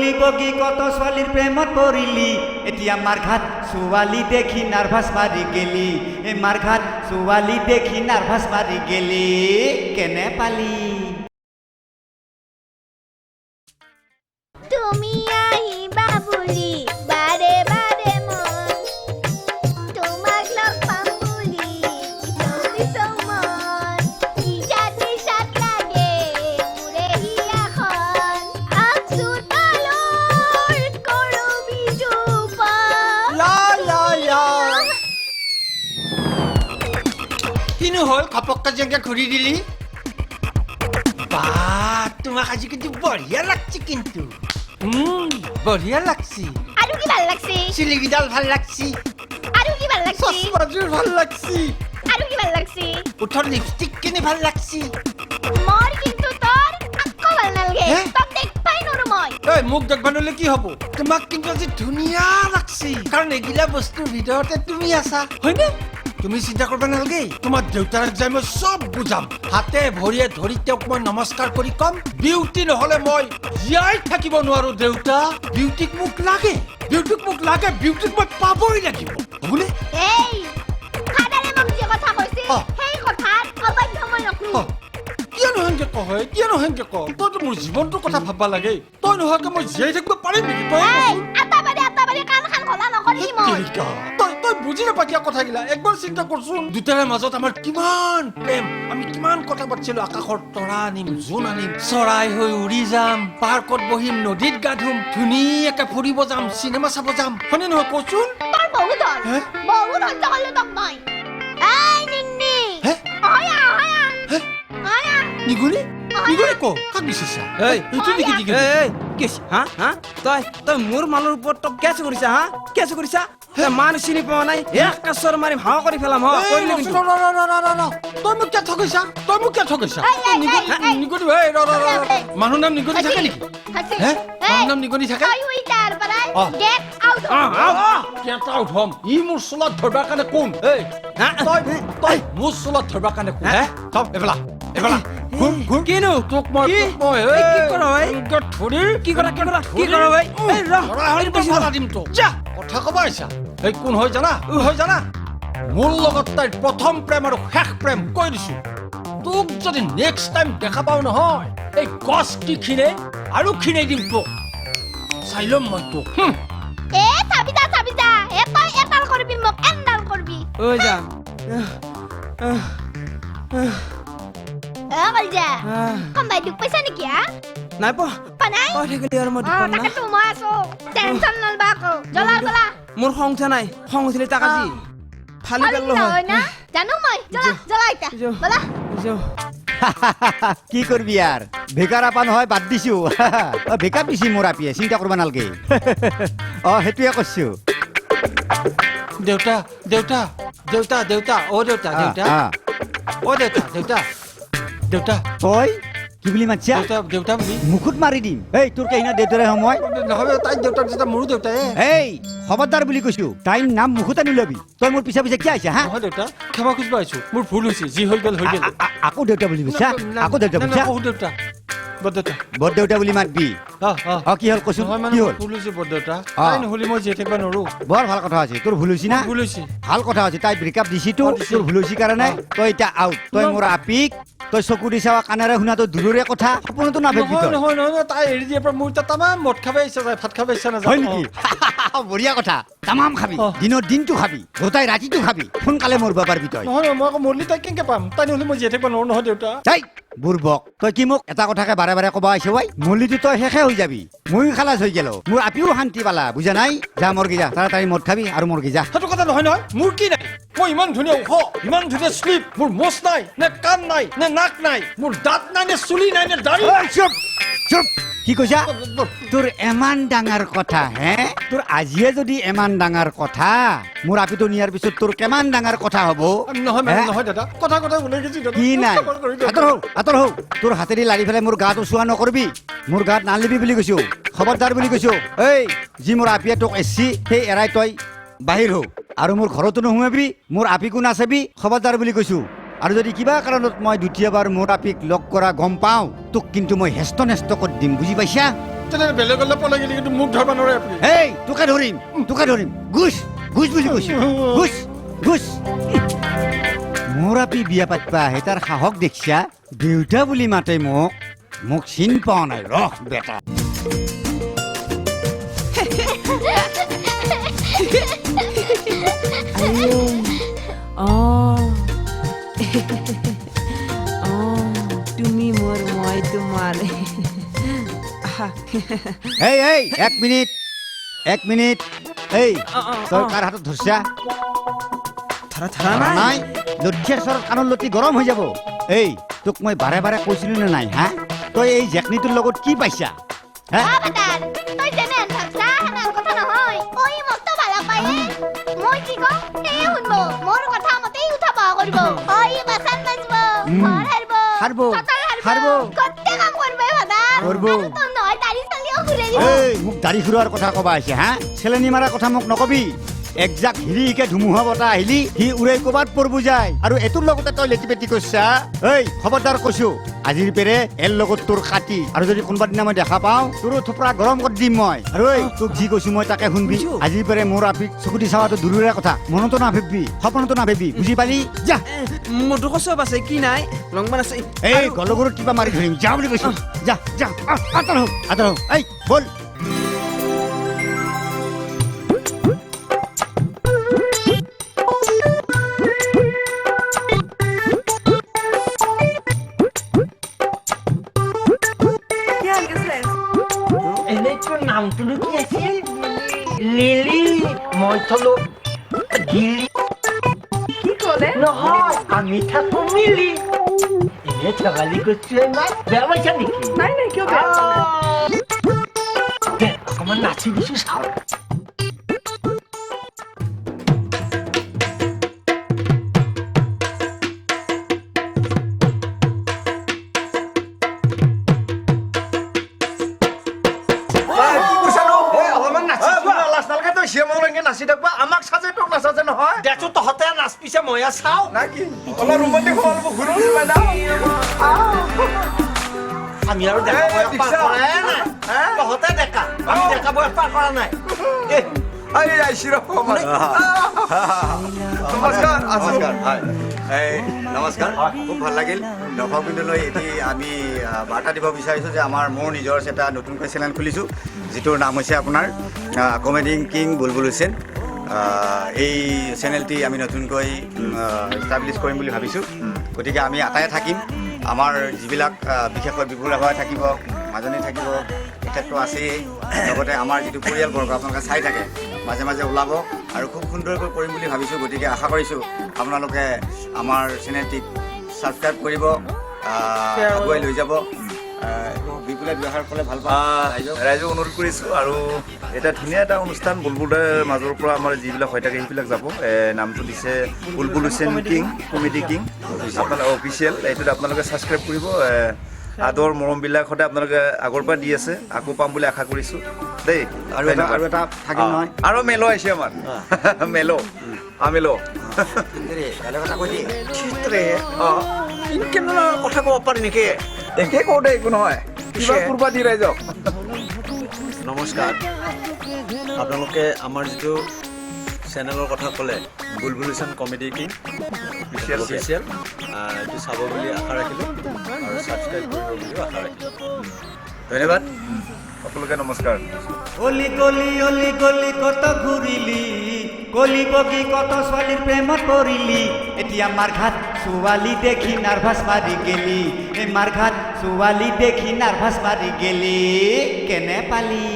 গলি বগি কত ছোৱালীৰ প্ৰেমত পৰিলি, এতিয়া মাৰঘাট ছোৱালী দেখি নাৰ্ভাছ মাৰি গেলি। এই মাৰঘাট ছোৱালী দেখি নাৰ্ভাছ মাৰি গেলি, কেনে পালি? তুমি আহিবা বুলি বাৰে বাৰে মই তোমাক লগ পাম বুলি দিছো মন। ইজাত ইজাত লাগে মোৰে হিয়াখন, আচোতালৰ কৰবি জোপা। লা লা লা, কিনো হ'ল, ঘপককে যেনকে ঘূৰি দিলি? বা, তোমাক আজি কিন্তু বঢ়িয়া লাগছি কিন্তু। বঢ়িয়া লাগছি। আৰু কি ভাল লাগছি? চুলিকেইডাল ভাল লাগছি। আৰু কি ভাল লাগছি? চশমাযোৰ ভাল লাগছি। আৰু কি ভাল লাগছি? ওঠৰ লিপষ্টিক কিনি ভাল লাগছি। মোৰ কিন্তু তোৰ আকৌ ভাল নালাগে। হে? তোক দেখবাই নোৱাৰো মই। ঐ, মোক দেখবা নহ'লে কি হ'ব? তোমাক কিন্তু আজি ধুনীয়া লাগছি, কাৰণ এইগিলা বস্তুৰ ভিতৰতে তুমি আছা, হয়নে? তুমি চিন্তা কৰিব নালাগে, তোমাৰ দেউতাৰক যাই মই চব বুজাম। হাতে ভৰিয়ে ধৰি তেওঁক মই নমস্কাৰ কৰি ক'ম, বিউটি নহ'লে মই জীয়াই থাকিব নোৱাৰো দেউতা। বিউটিক মোক লাগে, বিউটিক মোক লাগে, বিউটিক মই পাবই লাগিব। হ'বনে? এই ফাদাৰে মোক যি কথা কৈছিল, সেই কথাত অবাধ্য মই নকৰো। কিয়নো সেনকে কয়? কিয়নো সেনকে ক? তইতো মোৰ জীৱনটোৰ কথা ভাববা লাগে। তই নোহোৱাকে মই জীয়াই থাকিব পাৰিম নেকি? তই এই কচোন। আটা বাৰী আটা বাৰী কাণ খান খোলা নকৰি মই। তেৰিকা। তই বুজি নাপা কিয় কথাগিলা? একবাৰ চিন্তা কৰচোন, দুটাৰে মাজত আমাৰ কিমান প্ৰেম, আমি কিমান কথা পাতিছিলো। আকাশৰ তৰা আনিম, জোন আনিম, চৰাই হৈ উৰি যাম, পাৰ্কত বহিম, নদীত গা ধুম, ধুনীয়াকে ফুৰিব যাম, চিনেমা চাব যাম, হয়নে নহয় কচোন? তোৰ বহুত হ'ল। হে? বহুত সহ্য কৰিলো তোক মই। এই নিংনি। হে? অহয়া অহয়া। হে? অহয়া। নিগনি, নিগনি ক, কাক বিচাৰিছা? এই, এইটো নেকি নিগনি? এই, কি হৈছে? হা হা, তই মোৰ মালৰ ওপৰত তই কেছ কৰিছা? হা, কেছ কৰিছা? তই মানুহ চিনি পোৱা নাই? এক কাছৰ মাৰিম, হাৱা কৰি পেলাম। হ, এই, কৰিলো ৰচোন, কিন্তু। ৰ, ৰ, ৰ, ৰ, ৰ, ৰ। তই মোক কিয় ঠগিছা? তই মোক কিয় ঠগিছা? এই, এই, নিগনি, এই, এই। নিগনি, এই, ৰ, ৰ, ৰ, ৰ। এই। মানুহ নাম নিগনি থাকে নেকি? হাসি। হে? এই, মানুহ নাম নিগনি থাকে? তই উই তাৰ পৰাই গেট আউট। গেট আউট হ'ম। ই মোৰ চোলাত ধৰবাৰ কাৰণে কোন? এই, হা? তই মোৰ চোলাত ধৰবাৰ কাৰণে কোন? হে? থ, এইফালা, এইফালা। ঘূৰ, ঘূৰ। কিনো? তোক মই, কি? তোক মই, এই, কি এই, কৰ ভাই? এনেকে ধৰি, কি কৰা, কি কৰা, কি ধৰি, কৰা ভাই? এই, ৰ, ধৰা হ'লে এই, বেছি মই দিম তোক। যা, কথা ক'ব আহিছা। এই কোন হয় জানা? কোন হয় জানা? মোৰ লগত তাইৰ প্ৰথম প্ৰেম আৰু শেষ প্ৰেম, কৈ দিছো। তোক যদি নেক্সট টাইম দেখা পাওঁ নহয়, এই গছ কি খিনে আৰু খিনাই দিম তোক। চাই ল'ম মই তোক। এ চাবি যা, চাবি যা। এ তই এডাল কৰিবি মোক, এনডাল কৰিবি। ঐ যা। অ কলিজা, কোনোবাই দুখ পাইছা নেকি? হা? নাই পোৱা। পোৱা নাই? তই থাকিলি আৰু মই দুখ পাম না? তাকেতো মই আছো, টেনচন নলবা আকৌ। জ্বলা জ্বলা। মোৰ খং উঠা নাই, খং উঠিলে তাক আজি ফালি পেললো হয়। না জানো মই। জ্বলা জ্বলা এতিয়া। যো। বলা। যো। কি কৰবি আৰ, বেকাৰ আপা নহয়, বাদ দিছো। অ, বেকাৰ দিছি মোৰ আপিয়ে, চিন্তা কৰিব নালাগে। অ, সেইটোৱে কৈছো। দেউতা, দেউতা, দেউতা, দেউতা, অ দেউতা, দেউতা, অ দেউতা, দেউতা, দেউতা। তই কি বুলি মাতছা? দেউতা, দেউতা বুলি। মুখত মাৰি দিম। এই, তোৰ কেইনা দেউতাৰে সময় নহয়, তাই দেউতাক যেতিয়া মোৰো দেউতাই। এই, খবৰদাৰ বুলি কৈছো, তাইৰ নাম মুখতে নোলাবি। তই মোৰ পিছে পিছে কিয় আহিছা? হা? নহয় দেউতা, ক্ষমা খুজিব আহিছো। মোৰ ভুল হৈছে, যি হৈ গ'ল হৈ গ'ল। আকৌ দেউতা বুলি কৈছা? আকৌ দেউতা না, বুলিছা? না, দেউতা, বৰদেউতা। বৰদেউতা বুলি মাতবি। অ। অ, কি হ'ল কচোন? নহয়, মানে কি মোৰ হ'ল? ভুল হৈছে বৰদেউতা। তাই নহ'লে মই জীয়াই থাকিব নোৱাৰো। বৰ ভাল কথা হৈছে, তোৰ ভুল হৈছে না? ভুল হৈছে। ভাল কথা হৈছে, তাই ব্ৰেকআপ দিছি তো। অ, দিছি। তোৰ ভুল হৈছে কাৰণে তই এতিয়া আউট। তই মোৰ আপিক তই চকু দি চাৱা, কাণেৰে শুনাটো দূৰৰে কথা, সপোনতো নাভাবি নহয়। তই। নহয় নহয় নহয়, তাই এৰি দিয়াৰ পৰা মোৰ এতিয়া তামাম মদ খাব ইচ্ছা যায়, ভাত খাব ইচ্ছা নাযায়। হয় নেকি? বঢ়িয়া কথা, তামাম খাবি। অ। দিনৰ দিনটো খাবি, গোটাই ৰাতিটো খাবি, সোনকালে মৰব পাৰবি তই। নহয় নহয়, মই আকৌ মৰলি তাইক কেনেকে পাম? তাই নহ'লে মই জীয়াই থাকিব নোৱাৰো নহয় দেউতা। চাই বুৰ্বক, তই কি মোক এটা কথাকে বাৰে বাৰে ক'ব আহিছ? ৱাই, মৰলিতো তই শেষে হৈ যাবি, ময়ো খালাচ হৈ গেলো, মোৰ আপিও শান্তি পালা, বুজা নাই? যা মৰগি যা, তাড়াতাড়ি মদ খাবি আৰু মৰগি যা। সেইটো কথা নহয় নহয়, মোৰ কি নাই? মই ইমান ধুনীয়া ওখ, ইমান ধুনীয়া শ্লিপ, মোৰ মোচ নাই নে কাণ নাই নে নাক নাই, মোৰ দাঁত নাই নে চুলি নাই নে দাড়ি? ঐ, চুপ চুপ, কি কৈছা? তোৰ ইমান ডাঙৰ কথা হে? তোৰ আজিয়ে যদি ইমান ডাঙৰ কথা, মোৰ আপিটো নিয়াৰ পিছত তোৰ কিমান ডাঙৰ কথা হ'ব? নহয় মানে হে? নহয় দাদা, কথা কথা ওলাই গৈছে দাদা। কি নাই? ক্ষমা কৰি দিয়ক। আঁতৰ হও, আঁতৰ হও। তোৰ হাতেদি লাৰি পেলাই মোৰ গাটো চোৱা নকৰিবি, মোৰ গাত নালিবি বুলি কৈছো, খবৰদাৰ বুলি কৈছো। এই যি মোৰ আপিয়ে তোক এৰছি, সেই এৰাই তই বাহিৰ হও আৰু মোৰ ঘৰতো নোসোমাবি, মোৰ আপিকো নাচাবি, খবৰদাৰ বুলি কৈছো। আৰু যদি কিবা কাৰণত মই দ্বিতীয়বাৰ মোৰ আপিক লগ কৰা গম পাওঁ, তোক কিন্তু মই হেস্ত নেস্ত কৰি দিম, বুজি পাইছা? তেনেহ'লে বেলেগলৈ পলাই গ'লে কিন্তু মোক ধৰিব নোৱাৰে আপুনি। এই তোকে ধৰিম, তোকে ধৰিম। গুচ গুচ বুলি কৈছো, গুচ গুচ। মোৰ আপি বিয়া পাতবা আহে, তাৰ সাহস দেখছা? দেউতা বুলি মাতে মোক, মোক চিন পোৱা নাই। ৰহ বেটা। তুমি মোৰ, মই তোমাৰ। এই এই এক মিনিট, এক মিনিট। এই তই কাৰ হাতত ধৰছা? ধৰা নাই। লক্ষীৰ চৰত কাণৰ লতি গৰম হৈ যাব। এই তোক মই বাৰে বাৰে কৈছিলো নে নাই? হা, তই এই জেকনিটোৰ লগত কি পাইছা? হা? তই যেনেহেন ভাবছা সেনেহেন কথা নহয়। ঐ মোক তো ভালা পায়ে, মই কি কম সেয়ে শুনব, মোৰ কথা মতেই উঠা বহা কৰিব। ঐ বাচন মাজব, ঘৰ সাৰিব, সাৰিব, চোতাল সাৰিব, গোটেই কাম কৰিব ভাদাৰ। কৰিব। আৰু তোৰ নহয় দাড়ি চালিও ঘূৰাই দিব। এই মোক দাড়ি খুৰোৱাৰ কথা কবা আহিছে? হা, চেলেনি মাৰাৰ কথা মোক নকবি। একজাক হিৰিকে ধুমুহা বতাহ আহিলি সি উৰাই ক'ৰবাত পৰবো যায়, আৰু এইটোৰ লগতে তই লেটি পেটি কৰছা। ঐ খবৰদাৰ কৈছো, আজিৰ পেৰে এৰ লগত তোৰ কাটি, আৰু যদি কোনোবা দিনা মই দেখা পাওঁ তোৰো থোপৰা গৰম কৰি দিম মই। আৰু ঐ তোক যি কৈছো মই তাকে শুনবি। আজিৰ পেৰে মোৰ আপিক চকুদি চাৱাটো দূৰৰে কথা, মনতো নাভাবিবি, সপোনতো নাভাবিবি, বুজি পালি? যা। মোৰতো চব আছে, কি নাই? লংমান আছে। এই গলগৰুত কিবা মাৰি ধৰিম, যা বুলি কৈছো। যা যা, আঁতৰ হওক, আঁতৰ হওক। এই ব'ল। নামটোনো কি আছিল? লিলি। মই থলো গিলি। কি ক'লে? নহয়, আমি থাকো মিলি। এনে ধেমালি কৰিছো ইমান, বেয়া পাইছা নেকি? নাই নাই, কিয় বেয়া পাম? দে অকণমান নাচি দিছো চাওঁ। নাচি থাকবা আমাক সাজে তোক নাচাজে নহয়। দেচোন তহঁতে নাচ পিছে মই চাওঁ। নাকি অলপ ৰোমান্টিক হ'ব, অলপ ঘূৰো। আমি আৰু ডেকা বয়স পাৰ কৰাই নাই। তহঁতে ডেকা, আমি ডেকা বয়স পাৰ কৰা নাই। নমস্কাৰ। নমস্কাৰ। এই নমস্কাৰ, খুব ভাল লাগিল দৰ্শকবৃন্দলৈ। এটি আমি বাৰ্তা দিব বিচাৰিছোঁ যে আমাৰ মোৰ নিজৰ এটা নতুনকৈ চেনেল খুলিছোঁ, যিটোৰ নাম হৈছে আপোনাৰ কমেডি কিং বুলবুল হুছেইন। এই চেনেলটি আমি নতুনকৈ ইষ্টাব্লিছ কৰিম বুলি ভাবিছোঁ। গতিকে আমি আটায়ে থাকিম, আমাৰ যিবিলাক বিশেষকৈ বিপুল ৰাভা থাকিব, মাজনী থাকিব, তেখেতটো আছেই, লগতে আমাৰ যিটো পৰিয়ালবৰ্গ আপোনালোকে চাই থাকে, মাজে মাজে ওলাব আৰু খুব সুন্দৰকৈ কৰিম বুলি ভাবিছোঁ। গতিকে আশা কৰিছোঁ আপোনালোকে আমাৰ চেনেলটিক ছাবস্ক্ৰাইব কৰিব, আগুৱাই লৈ যাব। বিপুলে দুআষাৰ ক'লে ভাল পাওঁ। ৰাইজক অনুৰোধ কৰিছোঁ। আৰু এটা ধুনীয়া এটা অনুষ্ঠান বুলবুলৰ মাজৰ পৰা আমাৰ যিবিলাক হৈ থাকে সেইবিলাক যাব। নামটো দিছে Bulbul Hussain king, comedy king আপোনালোকে অফিচিয়েল। এইটোত আপোনালোকে ছাবস্ক্ৰাইব কৰিব। আদৰ মৰমবিলাক সদায় আপোনালোকে আগৰ পৰা দি আছে, আকৌ পাম বুলি আশা কৰিছোঁ দেই। আৰু এটা, আৰু এটা থাকিল নহয়, আৰু মেলো আহিছে আমাৰ মেলো আমেলো কথা ক'ব পাৰি নেকি? একে কওঁ দে, একো নহয়, কিবা পূৰ্বা দি ৰাইজক। নমস্কাৰ। আপোনালোকে আমাৰ যিটো চেনেলৰ কথা ক'লে, Bulbul Hussain comedy king official, এইটো চাব বুলি আশা ৰাখিলোঁ আৰু ছাবস্ক্ৰাইব কৰিব বুলিও আশা ৰাখিলোঁ। ধন্যবাদ সকলোকে, নমস্কাৰ। অলি গলি অলি গলি কত ঘূৰিলি, কলি বগী কত ছোৱালীৰ প্ৰেমত পৰিলি, এতিয়া মাৰঘাট ছোৱালী দেখি নাৰ্ভাছ মাৰি গেলি, এই মাৰঘাট ছোৱালী দেখি নাৰ্ভাছ মাৰি গেলি, কেনে পালি?